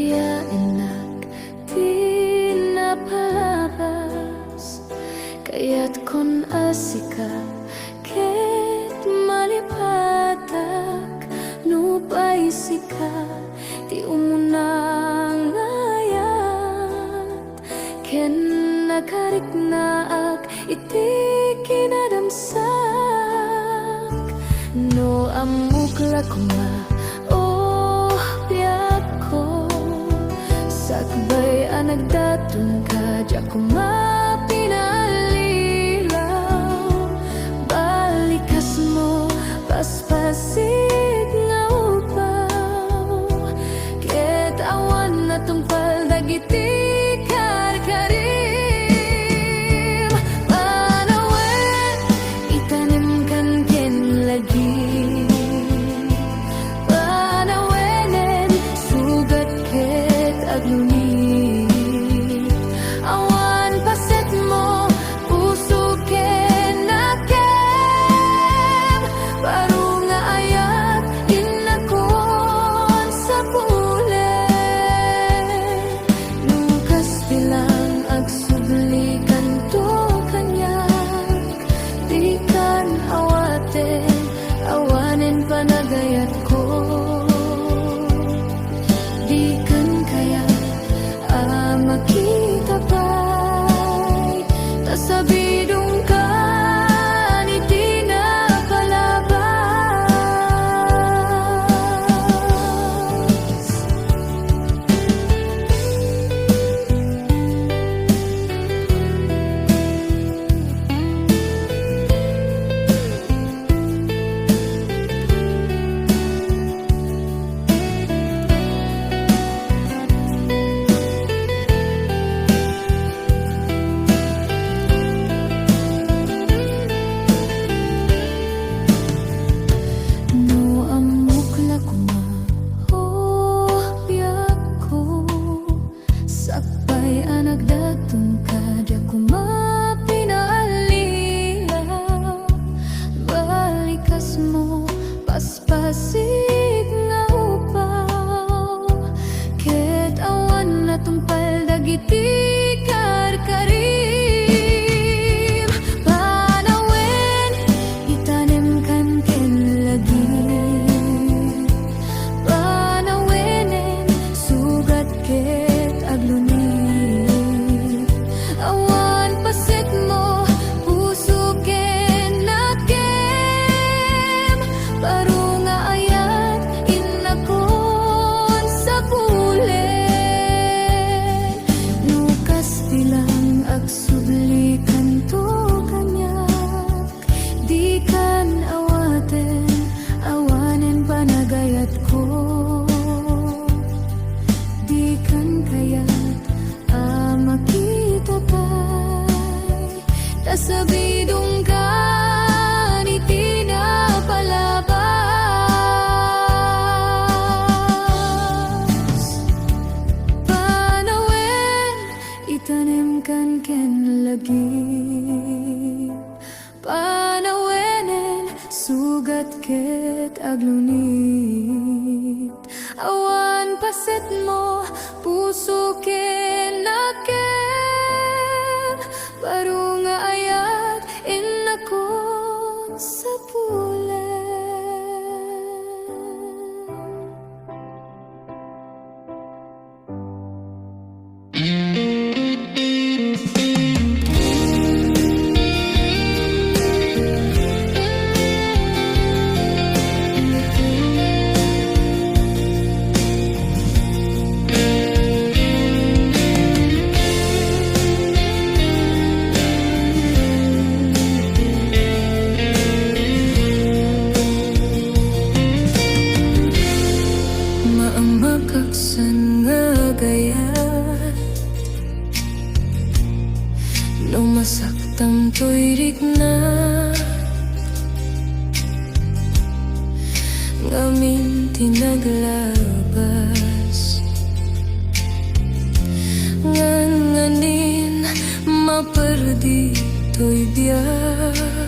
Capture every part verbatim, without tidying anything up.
Yaennak ti napalabas, kayatkon a sika ket malipatak, nupay sika ti umuna nga ayat ken nakariknaak iti kinadamsak. No ammok la koma, oh, biagko, sakbay a nagdatonka, diak koma pinallilaw. Balikasmo, paspasig nga upaw, ket awan natungpal dagiti karkarim. Panawen, itanimkan ken lagip. Panawenen, sugat ket agluni. Awan pasetmo, puso ken nakem, baro nga ayat, innakon sapulen. No kasta lang agsublikanto kaniak, dikan awaten, awanen panagayatko. Dikan kayat a makita pay, ta sabidongkan iti napalabas. No ammok la koma, oh, biagko, sakbay a nagdatonka, diak koma pinaallilaw. Balikasmo, paspasig nga upaw, ket awan natungpal dagiti karkarim. Panawen, itanimkan ken lagip. Panawenen, sugat ket agluni. Awan pasetmo, puso ken nakem, baro nga ayat, innakon sapulen. No kasta lang agsublikanto kaniak, dikan awaten, awanen panagayatko. Dikan kayat a makita pay, ta sabidongkan iti napalabas. Panawen, itanimkan ken lagip. Panawenen, sugat ket aglunit. Awan pasetmo, puso ken nakem, baro nga ayat, innakon sapulen. Maamakak san nga agayat, no masaktam toy rikna, ngamin ti naglabas. Ngan nganin maperdi toy biag.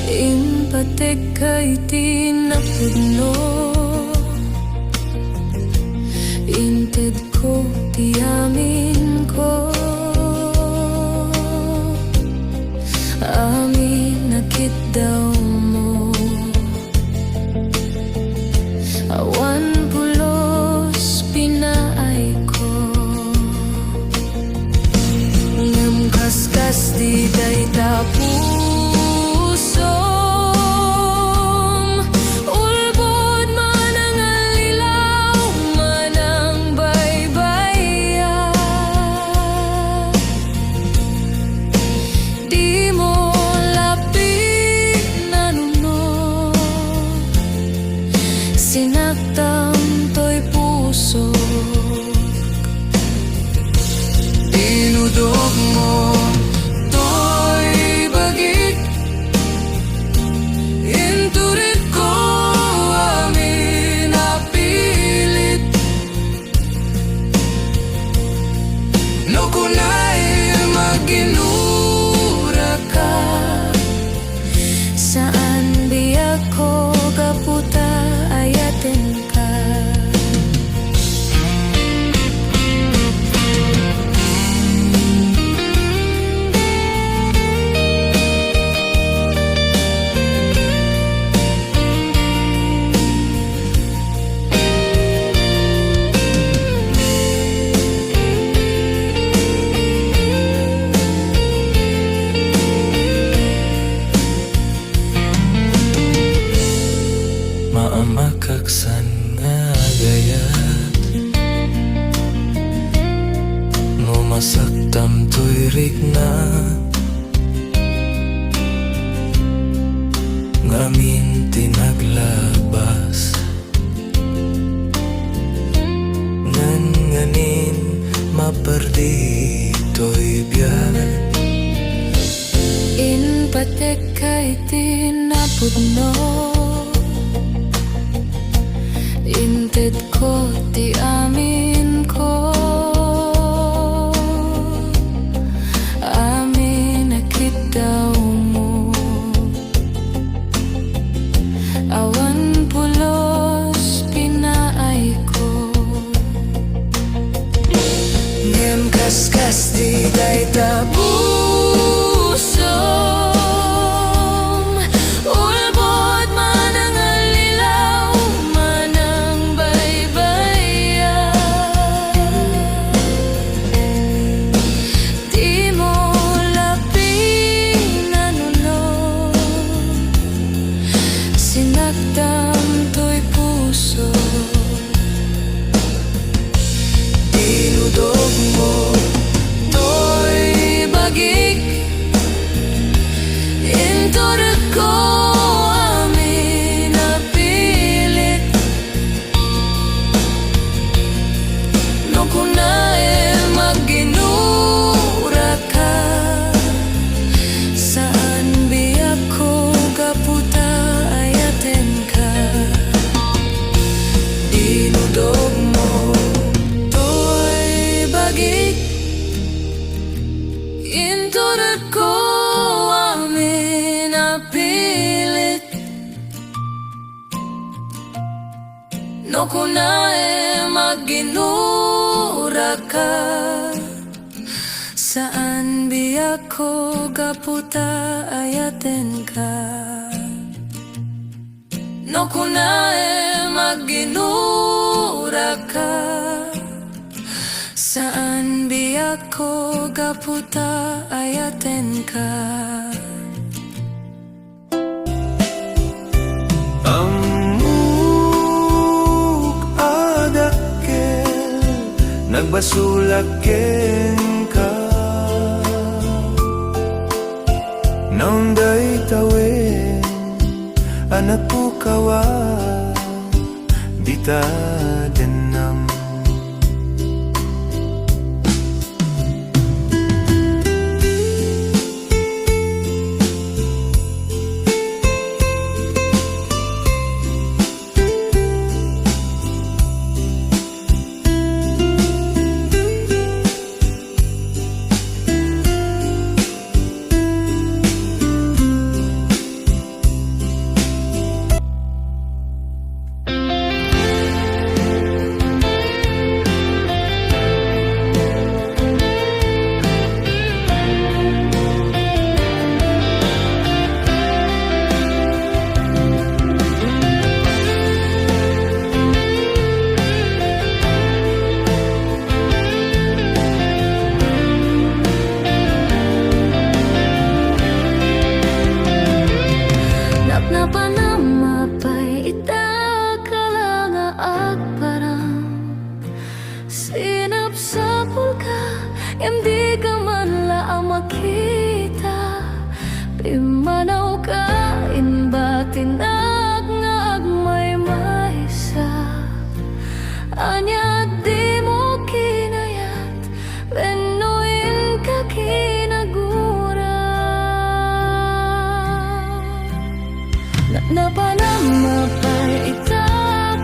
Impategka iti napudno, Intedko ti aminko, amin a kiddawmo. Awan pulos pinaayko, ngem kaskas ti dayta pusom, ulbod, manangallilaw, manangbaybay-a. Dimo la pinanunot, sinaktam toy pusok. Dinudokmo toy bagik, inturekko amin a pilit. No kunam a ginuraka, saan biagko gapu ta ayatenka. Maamakak saan nga agayat, no masaktam toy rikna, ngamin ti naglabas. Ngan ngamin maperdi toy biag. Impatekka iti napudno, intedko ti aminko, amin a kiddawmo. Awan pulos pinaayko, ngem kaskas ti dayta pusom, ulbod, manangallilaw, manangbaybay-a. Dimo la pinanunot, sinaktam toy puso. Dinudokmo toy bagik, inturekko amin a pilit. No kunaem a ginuraka, saan biagko gapu ta ayatenka. Dinudokmo toy bagik, inturekko amin a pilit. No kunaem a ginuraka, saan biagko gapu ta ayatenka. No kunaem a ginuraka, saan biagko gapu ta ayatenka. Ammok a dakkel, nagbasolak kenka. Naunday tawen a napukawa, dita dennam. Sinapsapulka, ngem dika man la a makita. Pimmanawka, imbatinak nga agmaymaysa. Ania dimo kinayat, wenno inka kinagura? Napnapana, mapay ita,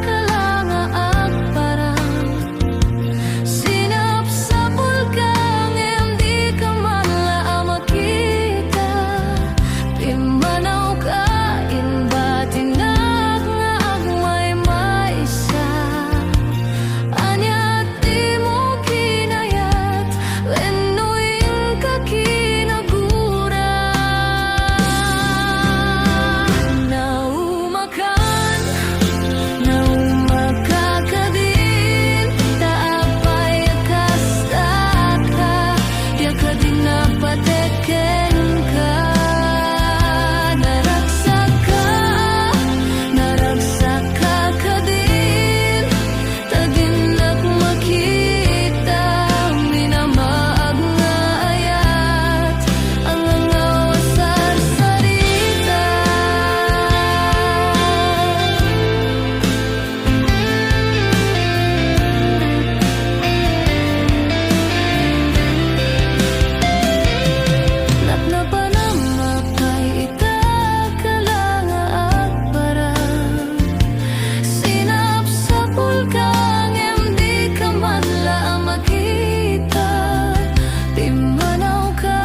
kala nga agparang. Sinapsapulka, ngem dika man la a makita. Pimmanawka, imbatinak nga agmaymaysa. Ania dimo kinayat, wenno inka kinagura? Naumakan, naumaka kadin, ta apay a kastaka, diak a dinnak patekkenka. Naragsakka, naragsakka kadin, ta dinnak makita, minamaag nga ayat, angangaw a sarsarita. Napnapana, mapay ita, kala nga agparang. Sinapsapulka, ngem dika man la a makita. Pimmanawka,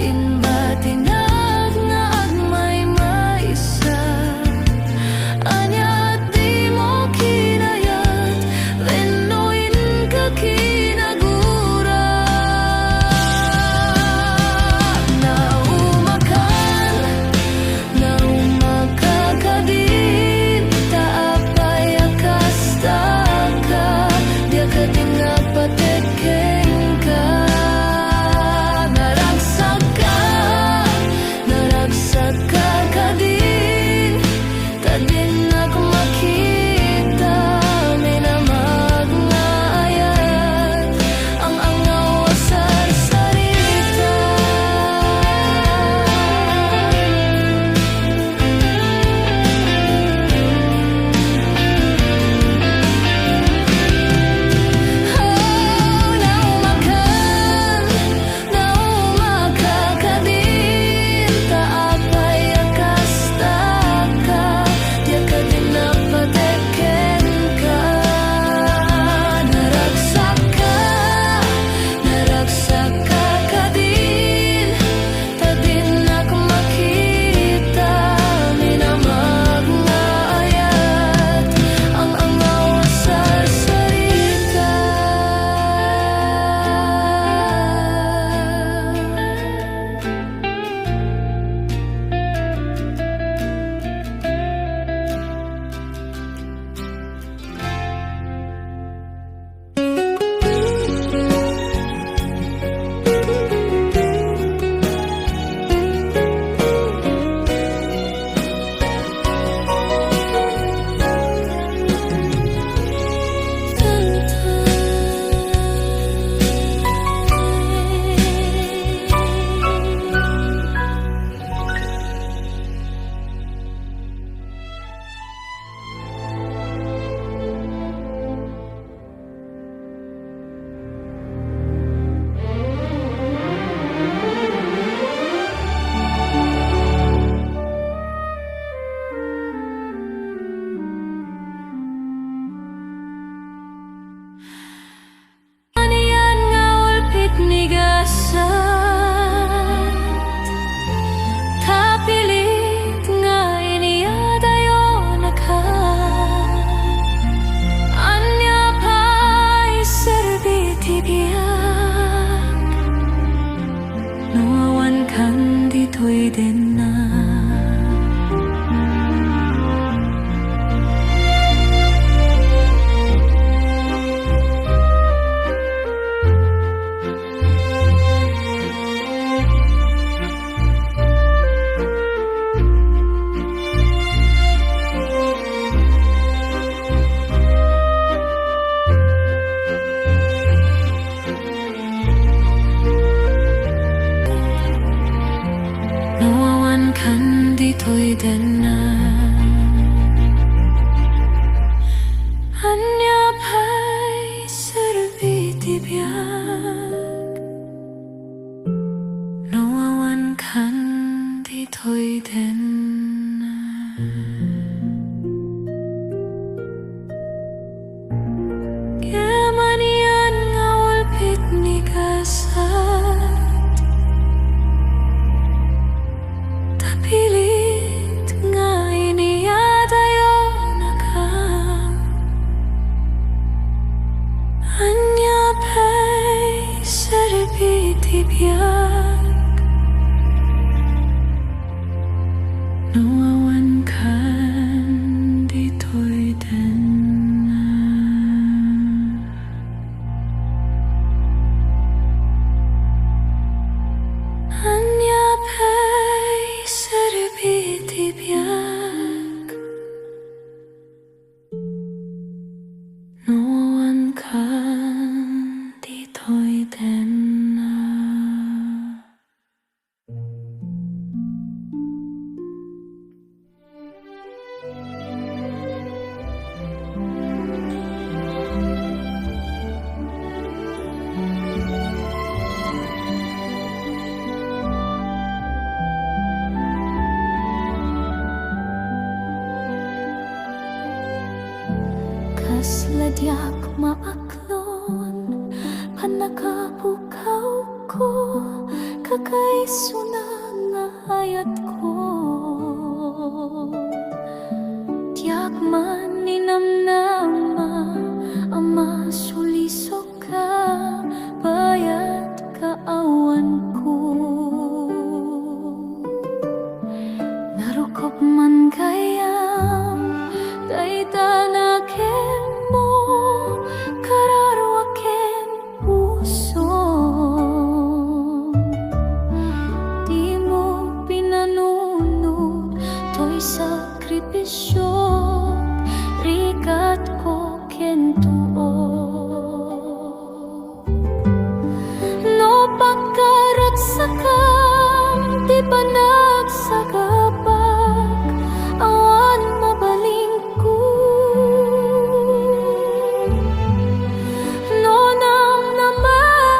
imbatinak nga agmaymaysa. Ania dimo kinayat, wenno inka kinagura? Naumakan, naumaka kadin, ta apay a kastaka, diak a dinnak patekkenka. Naragsakka, naragsakka kadin, ta dinnak makita, minamaag nga ayat, ang-angaw a sarsarita. Oh, naumakan, naumaka kadin, ta apay a kastaka, diak a dinnak patekkenka. Naragsakka, naragsakka kadin, ta dinnak makita, minamaag nga ayat, ang-angaw a sarsarita. Anian nga ulpit ni gasat, ta pilit nga iniyadayonaka. Ania pay serbi ti biag no awankan ditoy denna? Toy denna. Ania pay serbi ti biag no awan kan ditoy denna? Ngem anian nga ulpit ni gasat, ta pilit nga iniyadayonaka. Ania pay serbi ti biag no awan kan ditoy denna? Ania pay serbi ti biag no awan kan ditoy denna? Kasla diak maak- non pannakapukawko, kakaisuna nga ayatko. Diak man ninamnama a masulisoka, bayat kaawanko. Narukop man gayam dayta nakemmo, kararua ken puso. Dimo pinanunot toy sakripisio, rigatko ken tuo. No pagkaragsakam ti panagsagabak, awan mabalingko. No namnamaem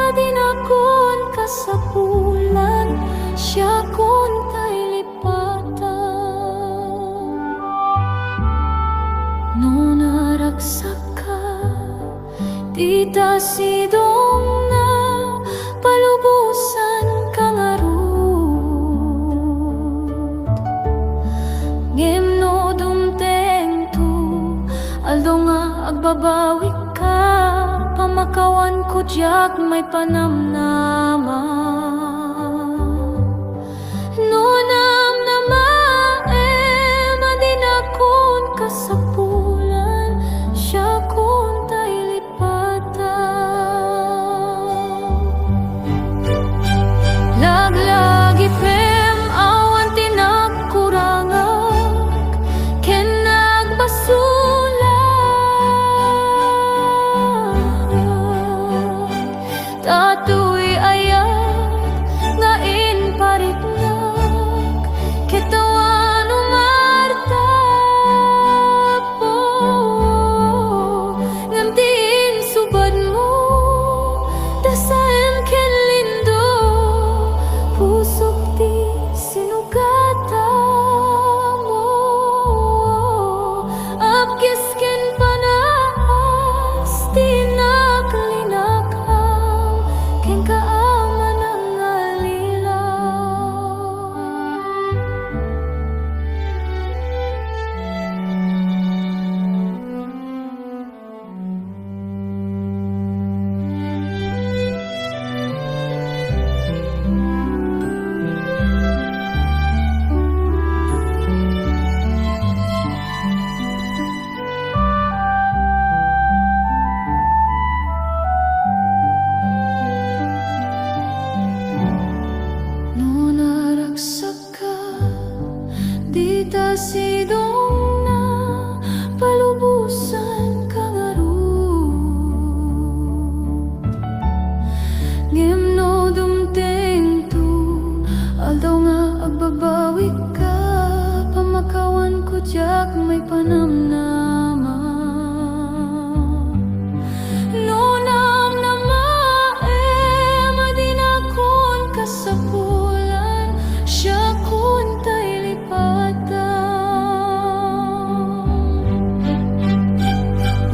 a dinakon kasapulan, siakon tay lipatan. No naragsakka, dita sidongna, palubosanka ngarud. Ngem no dumtengto, aldaw nga agbabawikka, pamakawanko diak maipanamnama. No namnamaem a dinakon kasapulan, siakon tay lipatan. Laglagipem awan ti nagkurangak ken nagbasolak. Datoy ayat nga impariknak, ket awan umartap, ngem ti insubadmo, dasaem ken lindo, pusok ti sinugatan. Apkes ken panaas ti naklinakam kenka a manangallilaw. No naragsak ka, dita sidongna, palubosanka ngarud. Ngem no dumtengto, aldaw nga agbabawi Maipanamnama. No namnamaem a dinakon kasapulan, siakon tay lipatan.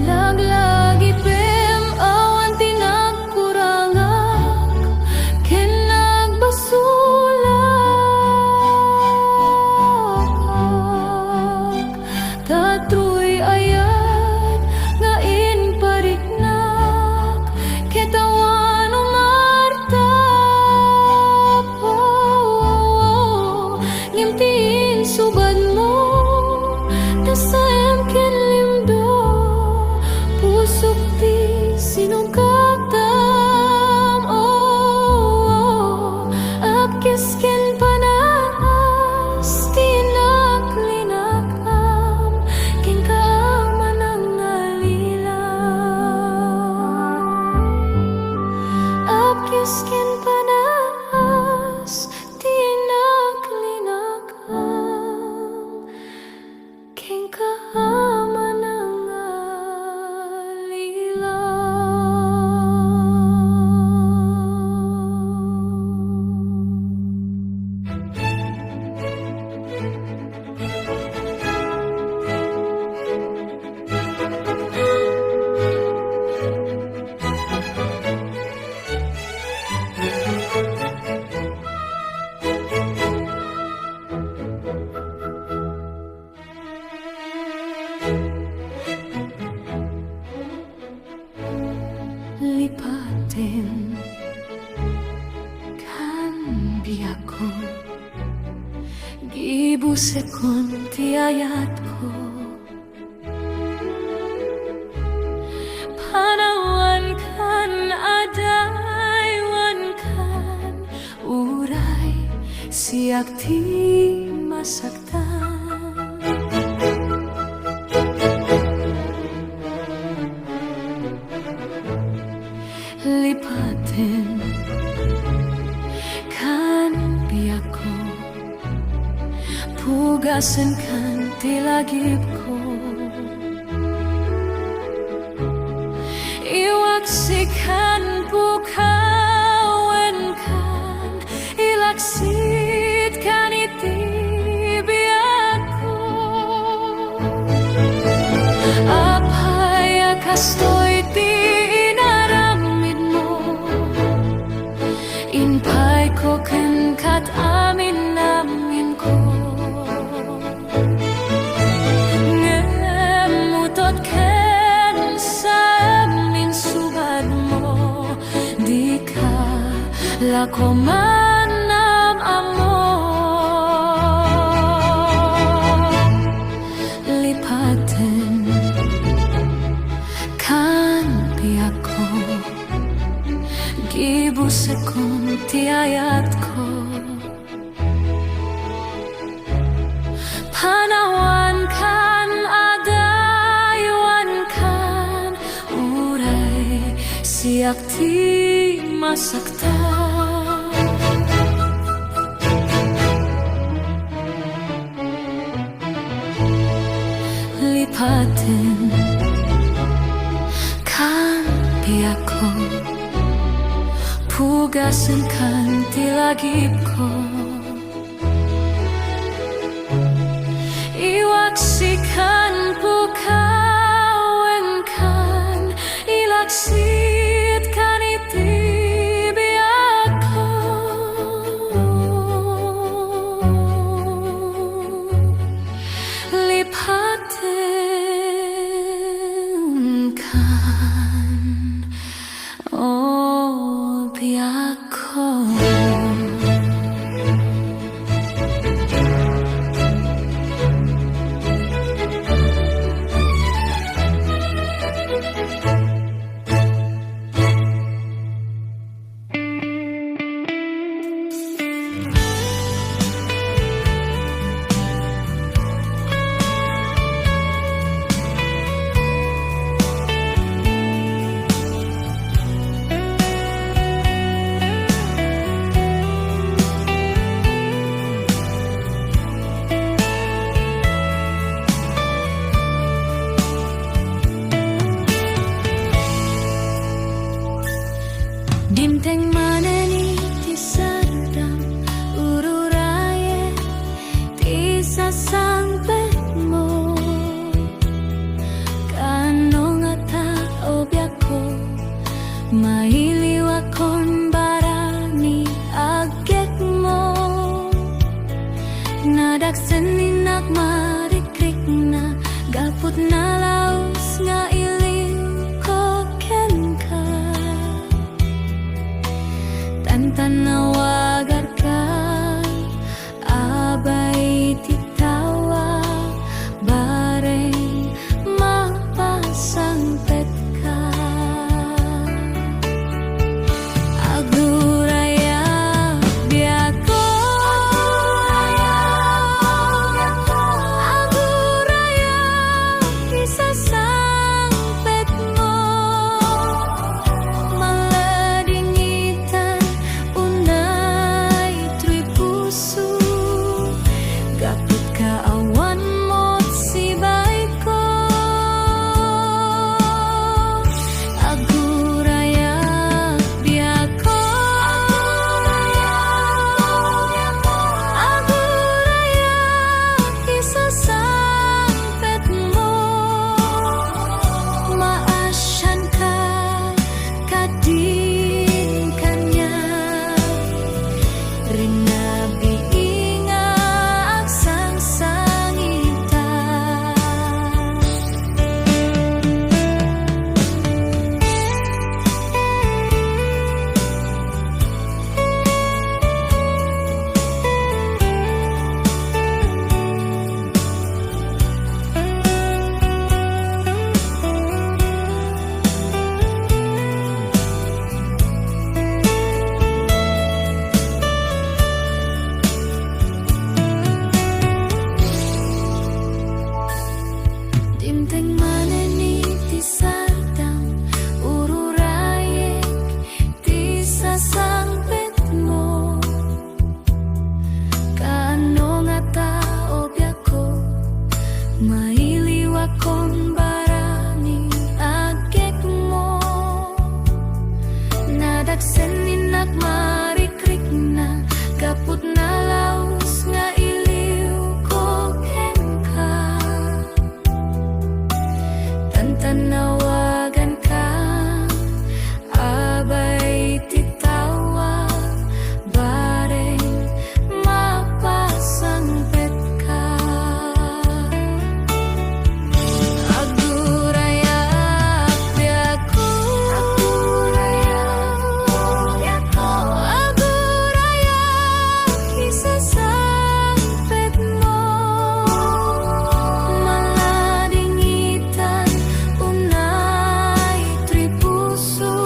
Laglagipem awan ti nagkurangak ken nagbasolak. Ta diay ayat nga impariknak, ket awan umartap. Ngem ti insubadmo, nasaem ken limdo, pusok ti sinungkatam. Oh, apkes ken panaas ti naklinak-am kenka a manangalila. Apkes ken panaas ti naklinak-am kenka a manangalila. Lipatem kan biagko, gibusekon ti ayatko. Panawankan, adaywankan, uray siak ti masaktan. Lipatem kan biagko, pugasenkan ti lagipko. Iwaksikan, pukawenkan, ilaksitkan iti biagko. Apay a kastoy ti inaramidmo? Impayko kenka ti amin-aminko. Ngem utod ken saem insubadmo, dika la koma am-ammo. Lipatem kan biagko, gibusekon ti ayatko. Panawankan, adaywankan, uray siak ti masaktan. Lipatem kan biagko, pugasenkan ti lagipko. Iwaksikan, pukawenkan, ilaksitkan iti biagko. Lipatem kan, o biagko. Dimteng manen iti sardam, ururayen ti sasangpetmo. Kaano ngata, o biagko, mailiwakon barani aggekmo. Nadaksen ni nakmarikrikna, gapu ta nalaus nga iliwko kenka. Tantanawagarka, abay ti tawa, bareng mapasangpetka. Agurayak, biagko. Agurayak, isasangpetmo. Maladingitan, unay ti puso, gapu ta awan met sibaiko. Agurayak, biagko. Agurayak, isasangpetmo. Maasianka kadin kaniak, rinabii nga agsangsangita. Dimteng manen iti sardam, ururayek ti sasangpetmo. Kaano ngata, o biagko, mailiwakon barani aggekmo. Nadaksen ni nakmarikrikna, gapu ta nalaus nga iliwko kenka. Tantanawaganka, abay ti tawa, bareng mapasangpetka. Agurayak, biagko. Agurayak, maladingitan, unay ti puso,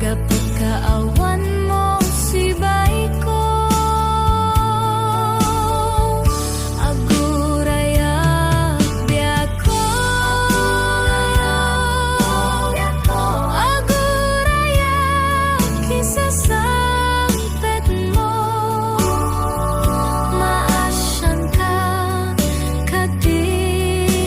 gapu ta awan met sibaiko. Agurayak, biagko. Agurayak, isasangpetmo. Maasianka kadin.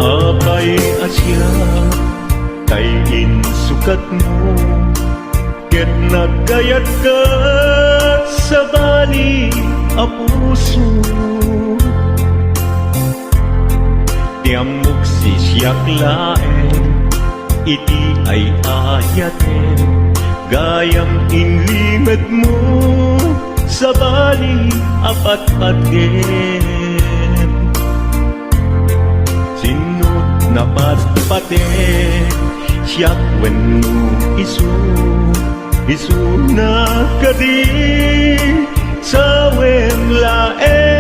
Apay a siak tay insukatmo, ket nagkayatkat sabali a puso. Ti ammok sisiak laeng iti ay-ayatem, gayam inlimedmo sabali a patpatgem. Sinno ti napatpatek, siak wenno isu? Isuna kadi sawen laeng.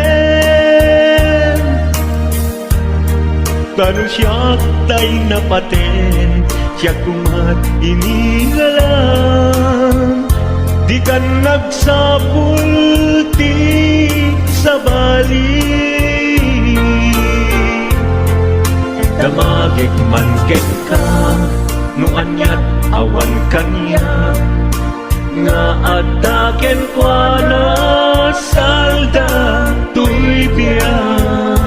Ta no siak tay napaten, siak koma ti iningalan. Dikan nagsapul ti sa Damagek man kenka, no aniat awan kaniak, nga adda kenkuana salda toy biag.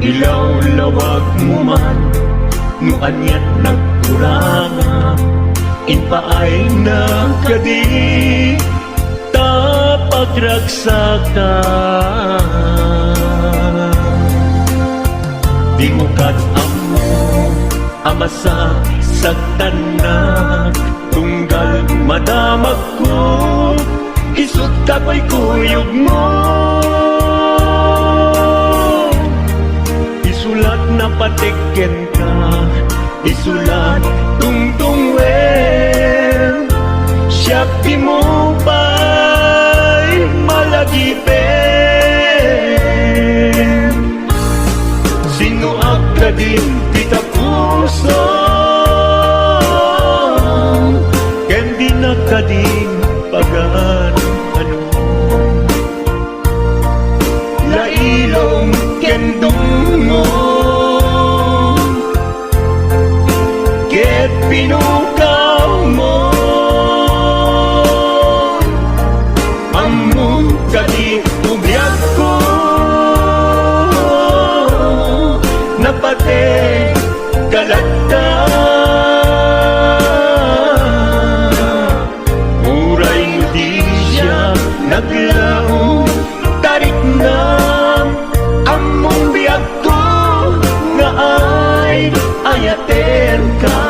Ilawlawagmo man no aniat nagkurangak, impaayna kadi ta pagragsaka. Dimo ket ammo a masaksaktannak, tunggal madamagko, isut' ta kuykuyogmo. Isulat na patek kenka, isulat tungtungwen, siak dimo pay malagipen. Sinnoak kadin ti tapusom, ken dinak kadin pagan-anom. La ilong ken dungngom, ket pinukawmo. Ammom kadi ti biagko, napatek ka latta. Uray no dika naglaom, tariknam, ammom biagko nga ay-ayatenka.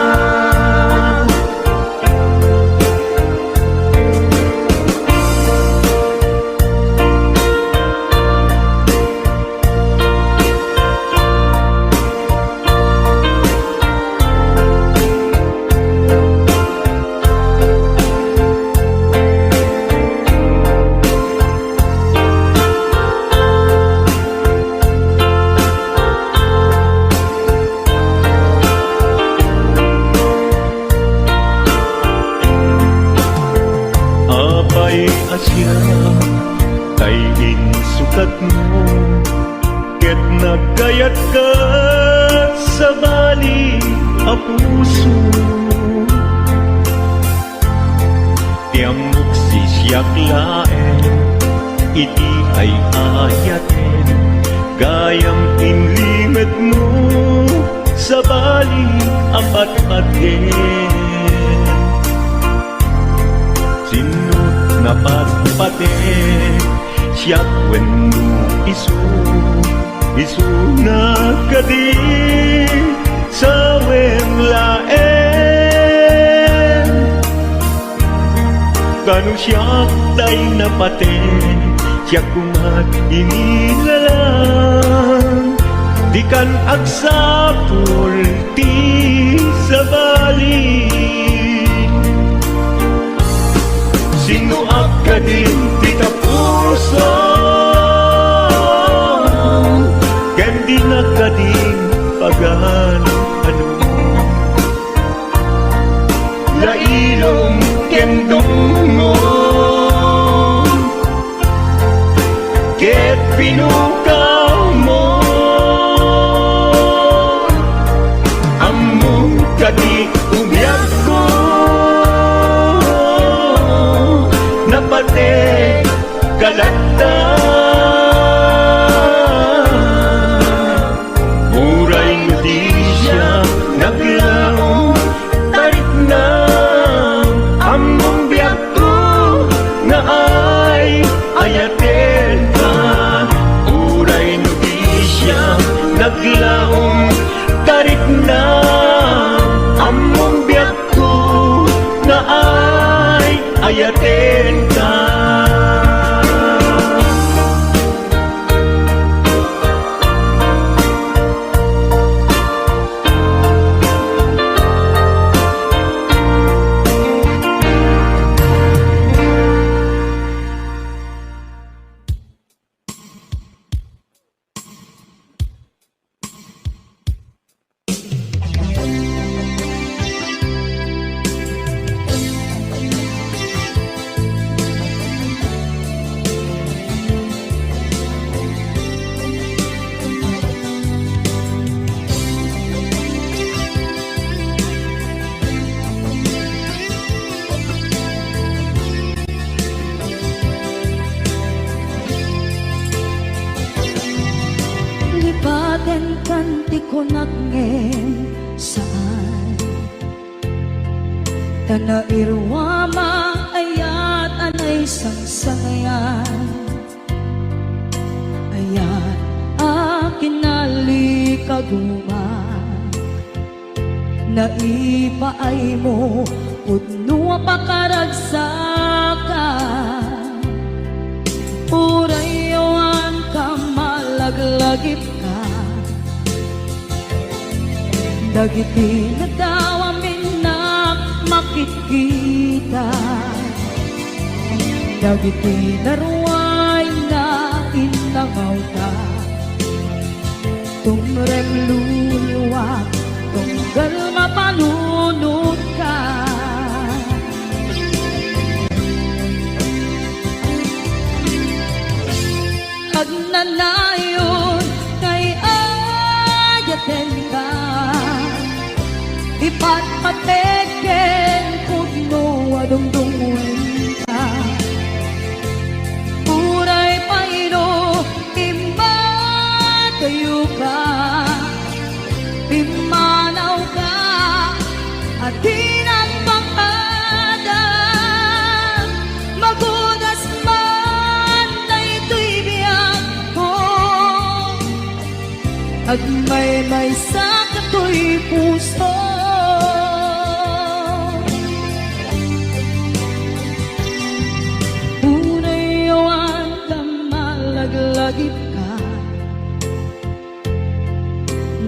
Apay a siak tay insukatmo, ket nagkayatka, sabali a puso. Ti ammok, siak laeng iti ay-ayaten, gayam inlimetmo, sabali a patpaten. Sinno napatpatek, siak wenno isu? Isuna kadi sawen laeng? Kano siak tay napatek, siak koma ti nilalang. Dikan agsapul ti sabali. Sinnoak kadin ti tapusom, ken dinak kadin pagan-anom. La ilong ken dungngom, ket pinukawmo. Ammom kadi ti biagko, napatek ka latta. Uray no dika naglaom, tariknam, ammom biagko nga ay-ayatenka. Kunak ngem saan. Ta nairuam a ayat a naisangsangayan. Ayat a kinalikaguma. Naipaaymo pudno a pakaragsakan. Uray awan ka malaglagipka. Dagiti nadawam innak makitkita. Dagiti naruay nga innangawta. Tumrem luluak, tunggal mapanunotka. Agnanayon nga iyatenka, ipatpatek ken pudno a dungdungngoenka. Uray pay no immadayoka, pimmanawka, a dinak pangpada. Magudas man daytoy biagko, agmaymaysa katoy puso. Uray awan ka malaglagipka.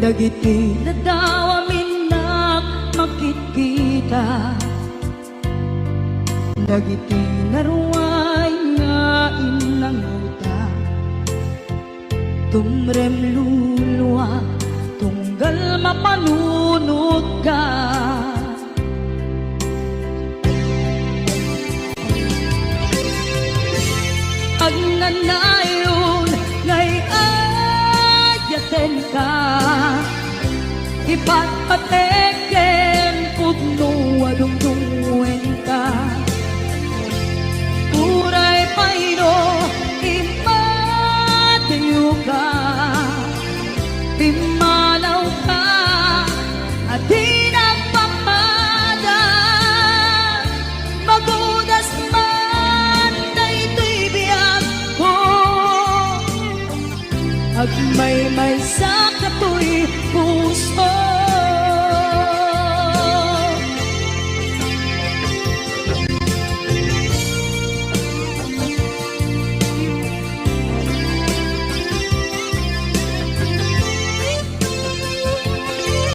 Dagiti nadawam innak makitkita. Dagiti naruay nga innangawta. Tumrem luluak, tunggal mapanunotka. Agnanayon nga iyatenka, ipatpatek ken pudno a dungdungngoenka. Uray pay no immadayoka, pimmanawka, a dinak pangpada. Magudas man daytoy biagko, agmaymaysa katoy puso.